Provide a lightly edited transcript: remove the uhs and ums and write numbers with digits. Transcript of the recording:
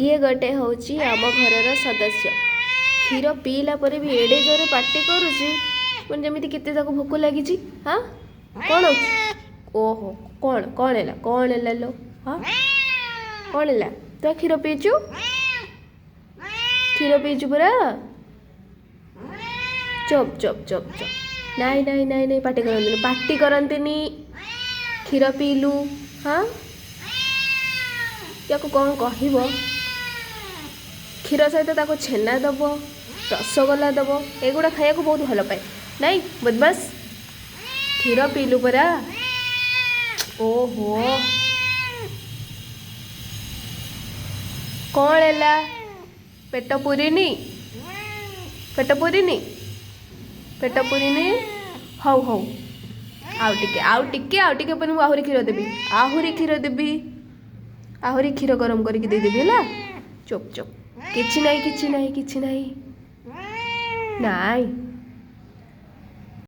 ଇଏ ଗୋଟେ ହେଉଛି ଆମ ଘରର ସଦସ୍ୟ। କ୍ଷୀର ପିଇଲା ପରେ ବି ଏଡ଼େ ଜୋରେ ପାଟି କରୁଛି, ମାନେ ଯେମିତି କେତେ ତାକୁ ଭୋକ ଲାଗିଛି। ହଁ, କ'ଣ ଅଛି? ଓହୋ, କ'ଣ କ'ଣ ହେଲା? କ'ଣ ହେଲା ଲୋ? ହଁ, କ'ଣ ହେଲା? ତୁ କ୍ଷୀର ପିଇଛୁ? କ୍ଷୀର ପିଇଛୁ ପରା? ଚୁପ୍ ଚୁପ୍ ଚୁପ୍ ଚୁପ୍। ନାଇଁ ନାଇଁ ନାଇଁ ନାଇଁ, ପାଟି କରନ୍ତିନି, ପାଟି କରନ୍ତିନି। କ୍ଷୀର ପିଇଲୁ? ହଁ, ୟାକୁ କ'ଣ କହିବ? କ୍ଷୀର ସହିତ ତାକୁ ଛେନା ଦେବ, ରସଗୋଲା ଦେବ, ଏଗୁଡ଼ା ଖାଇବାକୁ ବହୁତ ଭଲ ପାଏ। ନାଇଁ ବଦମାସ, କ୍ଷୀର ପିଇଲୁ ପରା? ଓହୋ, କ'ଣ ହେଲା? ପେଟ ପୁରିନି? ପେଟ ପୁରିନି? ପେଟ ପୁରିନି? ହଉ ହଉ, ଆଉ ଟିକେ, ଆଉ ଟିକେ, ଆଉ ଟିକେ ପରେ ମୁଁ ଆହୁରି କ୍ଷୀର ଦେବି, ଆହୁରି କ୍ଷୀର ଦେବି, ଆହୁରି କ୍ଷୀର ଗରମ କରିକି ଦେଇଦେବି, ହେଲା? ଚୁପ୍ ଚୁପ୍, କିଛି ନାହିଁ, କିଛି ନାହିଁ, କିଛି ନାହିଁ, ନାଇଁ।